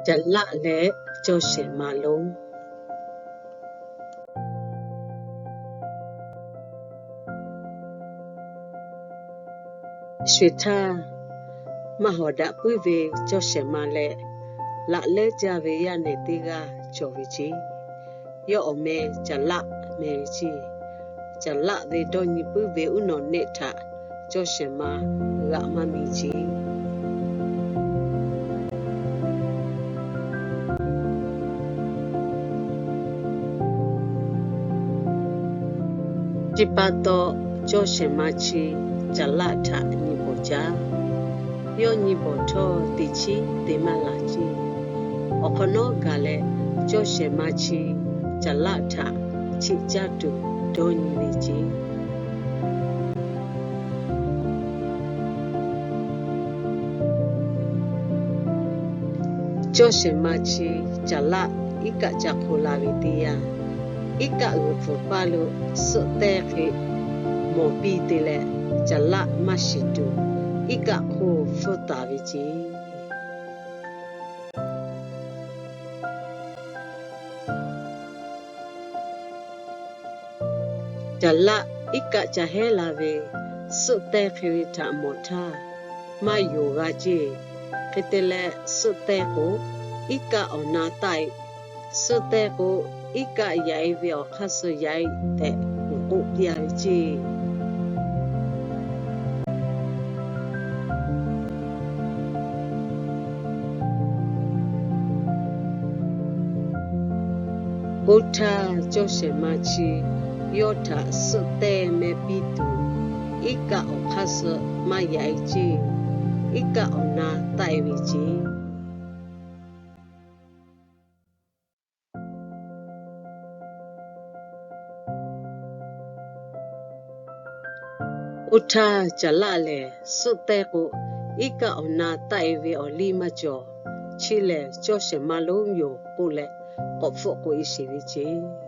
Caˬ laˆ leh cawˇ shehˍ ma lonˉ. Sho-eˬ htaˇ, maˇ hawˍ daꞈ puiˉ ve cawˇ shehˍ ma leh laꞈ lehˉ jaˇ ve yaˇ nehˬ teˇ g'aˇ cawˬ ve ceˇ. Yawˇ awˬ meh Caˬ laˆ meh ve ceˇ. Caˬ laˆ ve dawˇ nyi puiˉ ve uˉ nawˬ nehˆ htaꞈ cawˇ shehˍ ma g'aꞈ maˇ mi ceˇ. Chi pa taw, cawˇ shehˍ ma chi Caˬ laˆ htaꞈ nyi bawˬ jaˇ. Yawˇ nyi bawˬ htawˇ, teꞈ chiˉ te maˇ laˬ ceˇ. Awˬ hk'awꞈ nawˉ gaˬ leh, cawˇ shehˍ ma chi Caˬ laˆ htaꞈ chiꞈ caˇ tuˬ dawˇ nyi ve ceˇ. Cawˇ shehˍ ma chi Caˬ laˆ iˉ kaˆ ca hk'o la ve teˇ yanˇ, iˉ kaˆ g'uiˬ pfuhˍ paˇ lo suhˆ tehˇ hk'e mawˬ piˇ te leh, Caˬ laˆ maˇ shiˍ tuˬ, iˉ kaˆ hk'oˆ hpfuhˇ taˍ ve ceˇ. Caˬ laˆ iˉ kaˆ ca hehˉ la ve, suhˆ tehˇ hk'e ve htaꞈ mawˬ htaˇ, maˇ yonˍ g'a ceˇ. Hk'e te leh, suhˆ tehˇ k'o, iˉ kaˆ awˬ na taˆ-e, suhˆ tehˇ k'o, iˉ kaˆ yaꞈ-e ve awˬ hk'aˇ suh yaꞈ-e tehꞈ kuˬ k'oˆ piˇ-a ve ceˇ. Oˇ htaˇ, cawˇ shehˍ ma chi yawˇ htaꞈ suhˆ tehˇ meh piˇ tuˬ, iˉ kaˆ awˬ hk'aˇ suh maˇ yaꞈ-e ceˇ. Iˉ kaˆ awˬ na taˆ-e ve ceˇ. Oˇ htaˇ, Caˬ laˆ lehˬ suhˆ tehˇ k'o, iˉ kaˆ awˬ na taˆ-e ve awˬ liˇ maˇ cawˬ. Chi lehˬ, cawˇ shehˍ ma lonˉ yoˬ k'oˆ leh, k'awꞈ hpfuhˆ k'oꞈ-e sheˍ ve ceˇ.